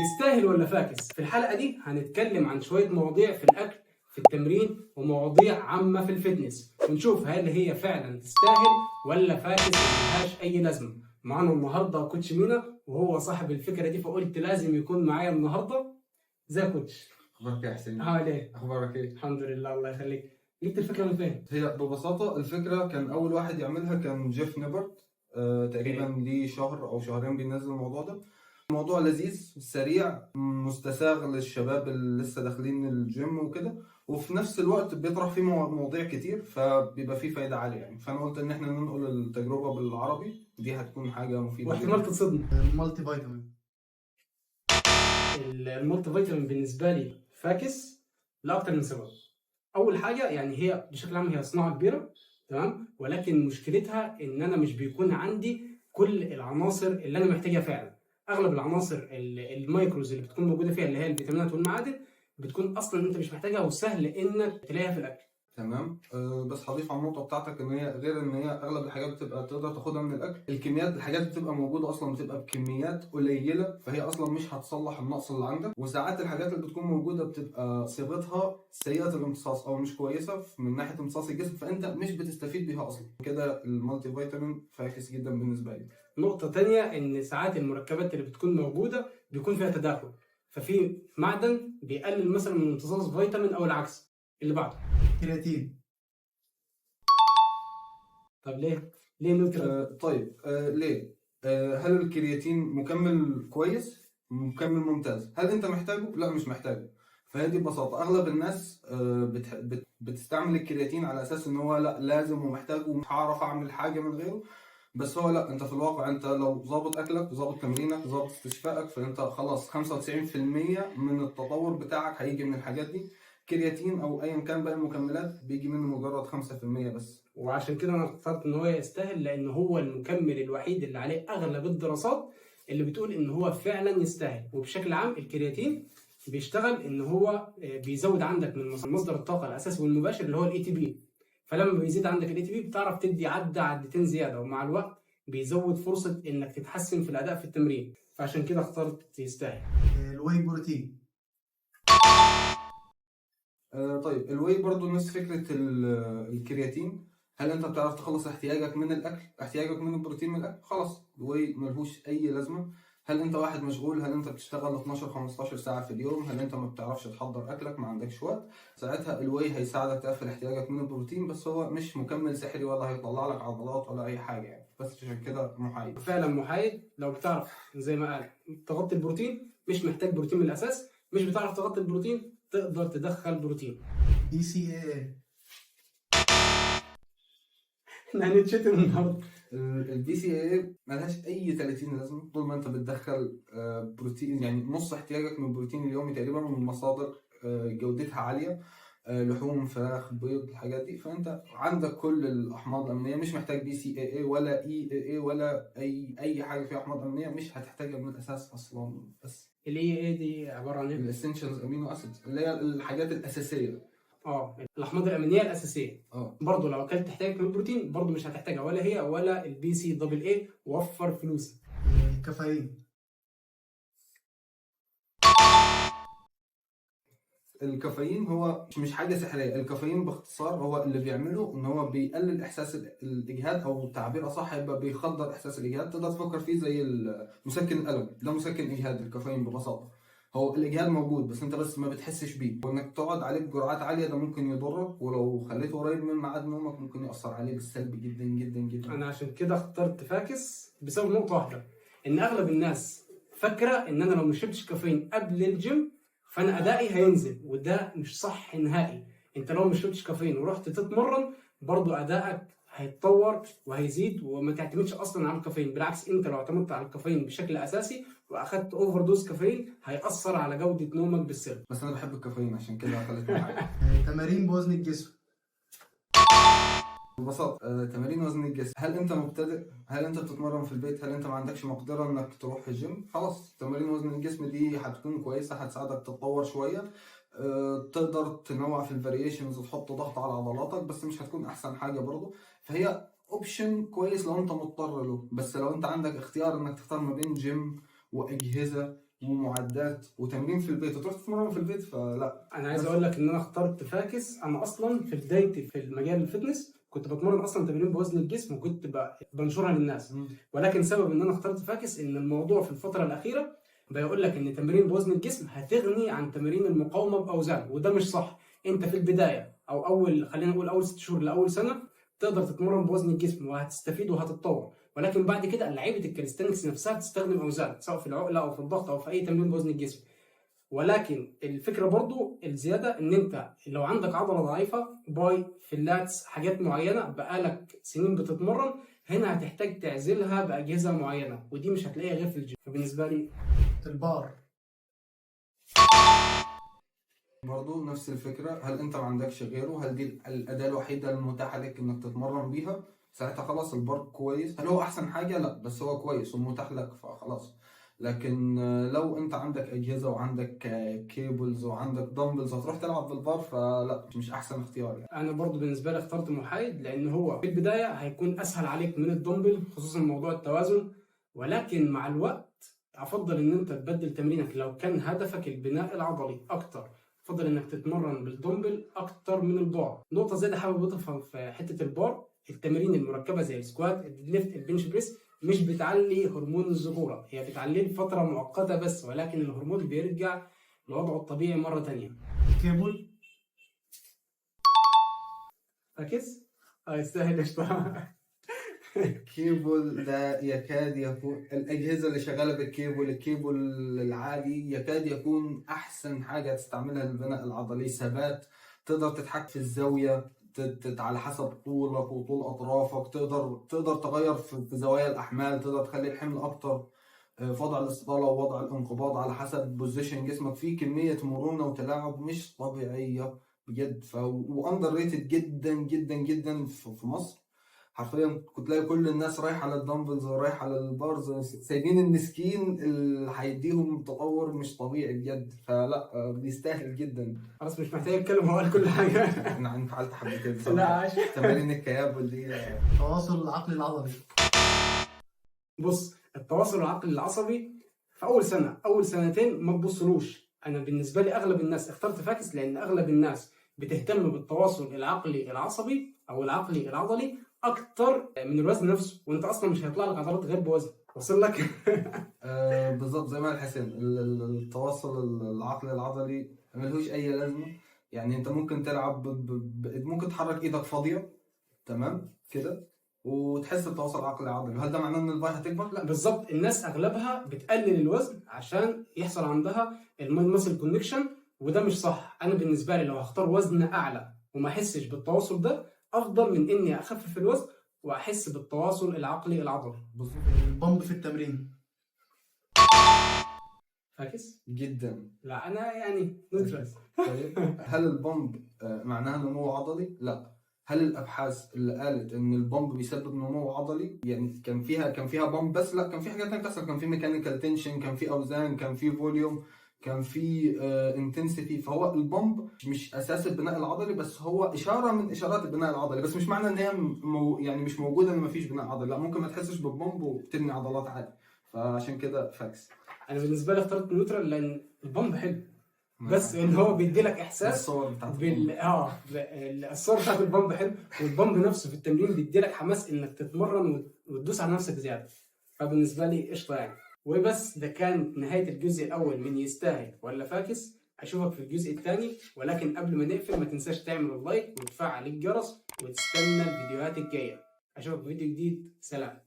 يستاهل ولا فاكس؟ في الحلقة دي هنتكلم عن شوية مواضيع في الأكل، في التمرين، ومواضيع عامة في ال fitness، ونشوف هل هي فعلا تستاهل ولا فاكس وملهاش أي لازمة. معانا النهاردة coach مينا، وهو صاحب الفكرة دي، فقلت لازم يكون معايا النهاردة. ازيك يا coach؟ اخبارك إيه يا حسين؟ عامل ايه؟ اخبارك ايه؟ الحمد لله، الله يخليك. جبت الفكرة من فين؟ هي ببساطة الفكرة كان اول واحد يعملها كان جيف نيبرت، تقريبا ليه شهر او شهرين بينزل الموضوع ده. الموضوع لذيذ، سريع، مستساغ للشباب اللي لسه داخلين الجيم وكده، وفي نفس الوقت بيطرح فيه مواضيع كتير، فبيبقى فيه فايدة عالية يعني. فانا قلت ان احنا ننقل التجربة بالعربي، دي هتكون حاجة مفيدة واحتمال جدا. تتصدم. multivitamin. ال multivitamin بالنسبة لي فاكس لاكتر من سبب. اول حاجه، يعني هي بشكل عام هي صناعة كبيره، تمام، ولكن مشكلتها ان انا مش بيكون عندي كل العناصر اللي انا محتاجها فعلا. اغلب العناصر ال micros اللي بتكون موجودة فيها، اللي هي الفيتامينات والمعادن، بتكون اصلا انت مش محتاجها، وسهل انك تلاقيها في الاكل. تمام، بس هضيف على النقطة بتاعتك ان هي غير ان هي اغلب الحاجات بتبقى تقدر تاخدها من الاكل، الكميات، الحاجات بتبقى موجودة اصلا بتبقى بكميات قليله، فهي اصلا مش هتصلح النقص اللي عندك. وساعات الحاجات اللي بتكون موجودة بتبقى صيغتها سيئه الامتصاص او مش كويسة من ناحية امتصاص الجسم، فانت مش بتستفيد بيها اصلا. كده ال multivitamin فاكس جدا بالنسبة لي. نقطة تانية، إن ساعات المركبات اللي بتكون موجودة بيكون فيها تداخل، ففي معدن بيقلل مثلا من امتصاص فيتامين أو العكس. اللي بعده. كرياتين. طب ليه؟ ليه neutral؟ طيب، ليه؟ هل الكرياتين مكمل كويس؟ مكمل ممتاز. هل انت محتاجه؟ لا، مش محتاجه. فهي دي ببساطة اغلب الناس بتستعمل الكرياتين على اساس ان هو لا لازم ومحتاجة ومش هعرف اعمل حاجة من غيره. بس هو لا، انت في الواقع انت لو ظابط اكلك وظابط تمرينك وظابط استشفائك، فانت خلاص 95% من التطور بتاعك هيجي من الحاجات دي. كرياتين او ايا كان باقي المكملات بيجي منه مجرد 5% بس. وعشان كده انا اخترت ان هو يستاهل، لان هو المكمل الوحيد اللي عليه اغلب الدراسات اللي بتقول ان هو فعلا يستاهل. وبشكل عام الكرياتين بيشتغل ان هو بيزود عندك من مصدر الطاقة الاساسي والمباشر اللي هو ال ATP، فلما بيزيد عندك ال ATP بتعرف تدي عده عدتين زياده، ومع الوقت بيزود فرصة انك تتحسن في الاداء في التمرين، فعشان كده اخترت يستاهل. ال whey protein. طيب، ال whey برضو نفس فكرة الكرياتين. هل انت بتعرف تخلص احتياجك من الاكل، احتياجك من البروتين من الاكل؟ خلاص ال whey ملهوش اي لازمة. هل انت واحد مشغول؟ هل انت بتشتغل 12 15 ساعة في اليوم؟ هل انت ما بتعرفش تحضر اكلك، ما عندكش وقت؟ ساعتها ال whey هيساعدك تقفل احتياجك من البروتين، بس هو مش مكمل سحري ولا هيطلع لك عضلات ولا اي حاجة يعني، بس عشان كده محايد. فعلا محايد. لو بتعرف زي ما قال تغطي البروتين، مش محتاج بروتين من الاساس. مش بتعرف تغطي البروتين، تقدر تدخل بروتين. BCAA. احنا هنتشتم النهارده. ال BCAA ملهاش اي 30 لازمه طول ما انت بتدخل بروتين، يعني نص احتياجك من البروتين اليومي تقريبا من مصادر جودتها عاليه، لحوم، فراخ، بيض، الحاجات دي، فانت عندك كل الاحماض الامينيه، مش محتاج BCAA ولا EAA ولا اي حاجة فيها احماض امينيه، مش هتحتاجها من الاساس اصلا. بس ال EAA دي عبارة عن ايه؟ ال essentials amino acids اللي هي الحاجات الاساسيه. الاحماض الامينية الاساسيه. برضه لو اكلت احتياجك من البروتين برضه مش هتحتاجها ولا هي ولا ال BCAA. وفر فلوسك. الكافيين. الكافيين هو مش حاجة سحريه. الكافيين باختصار هو اللي بيعمله ان هو بيقلل احساس الاجهاد، او تعبير اصح هيبقى بيخدر احساس الاجهاد. تقدر تفكر فيه زي مسكن الالم، ده مسكن اجهاد الكافيين ببساطة. هو الاجهاد موجود بس انت بس ما بتحسش بيه، وانك تقعد عليه بجرعات عالية ده ممكن يضرك، ولو خليته قريب من ميعاد نومك ممكن ياثر عليه بالسلب جدا جدا جدا. انا عشان كده اخترت فاكس بسبب نقطة واحده، ان اغلب الناس فاكره ان انا لو ما شربتش كافيين قبل الجيم فانا ادائي هينزل، وده مش صح نهائي. انت لو ما شربتش كافيين ورحت تتمرن برضو ادائك هيتطور وهيزيد، وما تعتمدش اصلا على الكافيين. بالعكس، انت لو اعتمدت على الكافيين بشكل اساسي واخدت overdose كافيين هيأثر على جودة نومك بالسلب. بس انا بحب الكافيين عشان كده خليتني حاجة. تمارين بوزن الجسم. ببساطة تمارين وزن الجسم. هل انت مبتدئ؟ هل انت بتتمرن في البيت؟ هل انت ما عندكش مقدرة انك تروح الجيم؟ خلاص تمارين وزن الجسم دي هتكون كويسة، هتساعدك تتطور شوية، تقدر تنوع في ال variations وتحط ضغط على عضلاتك، بس مش هتكون احسن حاجة برضو. فهي option كويس لو انت مضطر له، بس لو انت عندك اختيار انك تختار ما بين جيم واجهزة ومعدات وتمرين في البيت، وتروح تتمرن في البيت، فلا. انا عايز اقول لك ان انا اخترت فاكس. انا اصلا في بدايتي في المجال ال fitness كنت بتمرن اصلا تمرين بوزن الجسم، وكنت بنشرها للناس. ولكن سبب ان انا اخترت فاكس ان الموضوع في الفترة الاخيرة بيقول لك ان تمرين بوزن الجسم هتغني عن تمارين المقاومة باوزان، وده مش صح. انت في البداية او اول، خلينا نقول اول 6 شهور لاول سنه، تقدر تتمرن بوزن الجسم وهتستفيد وهتتطور، ولكن بعد كده لعيبة ال calisthenics نفسها بتستخدم اوزان، سواء في العقلة او في الضغط او في اي تمرين بوزن الجسم. ولكن الفكرة برضو الزيادة ان انت لو عندك عضلة ضعيفه، bi، في ال lats، حاجات معينة بقالك سنين بتتمرن، هنا هتحتاج تعزلها باجهزه معينه، ودي مش هتلاقيها غير في الجيم. فبالنسبه لي البار. برضو نفس الفكرة، هل انت ما عندكش غيره؟ هل دي الأداة الوحيدة المتاحة لك انك تتمرن بيها؟ ساعتها خلاص البار كويس. هل هو احسن حاجة؟ لا، بس هو كويس ومتاح لك فخلاص. لكن لو انت عندك اجهزة وعندك cables وعندك dumbbells هتروح تلعب بالبار؟ فلا، مش احسن اختيار يعني. انا برضو بالنسبة لي اخترت محايد، لان هو في البداية هيكون اسهل عليك من الدمبل، خصوصا موضوع التوازن، ولكن مع الوقت افضل ان انت تبدل تمرينك. لو كان هدفك البناء العضلي اكتر، افضل انك تتمرن بالدمبل اكتر من البار. نقطة زيادة حابب اضيفها في حتة البار: التمارين المركبة زي ال squat، ال deadlift، ال bench press مش بتعلي هرمون الذكوره، هي بتعليه لفترة مؤقتة بس، ولكن الهرمون بيرجع لوضعه الطبيعي مرة تانية. الكيبل. ركز، يستاهل قشطه. الكيبل ده يكاد يكون، الأجهزة اللي شغالة بال cable، ال cable العادي يكاد يكون أحسن حاجة تستعملها للبناء العضلي. ثبات، تقدر تتحكم في الزاوية على حسب طولك وطول أطرافك، تقدر تغير في زوايا الأحمال، تقدر تخلي الحمل أكتر، في وضع الاستطالة ووضع الانقباض على حسب position جسمك. فيه كمية مرونة وتلاعب مش طبيعية بجد، و underrated جدا جدا جدا في مصر. حرفيا كنت تلاقي كل الناس رايحة على ال dumbbells ورايحه على ال bars، سايبين المسكين اللي هيديهم تطور مش طبيعي بجد. فلا، بيستاهل جدا. خلاص، مش محتاج اتكلم، هو قال كل حاجه. انا انفعلت حبتين لا. بصراحه. عاش. تمارين الكيابل دي. تواصل العقل العضلي. بص، التواصل العقلي العصبي في اول سنه، اول سنتين ما تبصلوش. انا بالنسبة لي اغلب الناس اخترت فاكس لان اغلب الناس بتهتم بالتواصل العقلي العصبي او العقلي العضلي اكتر من الوزن نفسه، وانت اصلا مش هيطلع لك عضلات غير بوزن. وصل لك؟ بالظبط زي ما قال حسين، التواصل العقلي العضلي ملهوش اي لازمه. يعني انت ممكن تلعب ممكن تحرك ايدك فاضية تمام كده وتحس بتواصل عقلي عضلي. هل ده معناه ان ال bi هتكبر؟ لا. بالظبط، الناس اغلبها بتقلل الوزن عشان يحصل عندها ال mind muscle connection، وده مش صح. انا بالنسبة لي لو هختار وزن اعلى وما احسش بالتواصل ده افضل من اني اخفف الوزن واحس بالتواصل العقلي العضلي. بالظبط. ال pump في التمرين. فاكس. جدا. لا، انا يعني neutral. طيب، هل ال pump معناها نمو عضلي؟ لا. هل الابحاث اللي قالت ان ال pump بيسبب نمو عضلي يعني كان فيها pump بس؟ لا، كان في حاجات تانية بتحصل، كان في mechanical tension، كان في اوزان، كان في volume، كان في intensity. فهو ال pump مش اساس البناء العضلي، بس هو اشارة من اشارات البناء العضلي، بس مش معنى ان هي يعني مش موجودة ان مفيش بناء عضلي. لا، ممكن ما تحسش بال pump وتبني عضلات عادي، فعشان كده فاكس. انا بالنسبة لي اخترت neutral لان ال pump حلو، بس ان هو بيدي لك احساس الصور بتاعت بال اه الصور بتاعت ال pump حلو، وال pump نفسه في التمرين بيدي لك حماس انك تتمرن وتدوس على نفسك زياده، فبالنسبه لي قشطه يعني. وبس، ده كان نهاية الجزء الاول من يستاهل ولا فاكس. اشوفك في الجزء الثاني، ولكن قبل ما نقفل ما تنساش تعمل ال like وتفعل الجرس وتستنى الفيديوهات الجايه. اشوفك في فيديو جديد، سلام.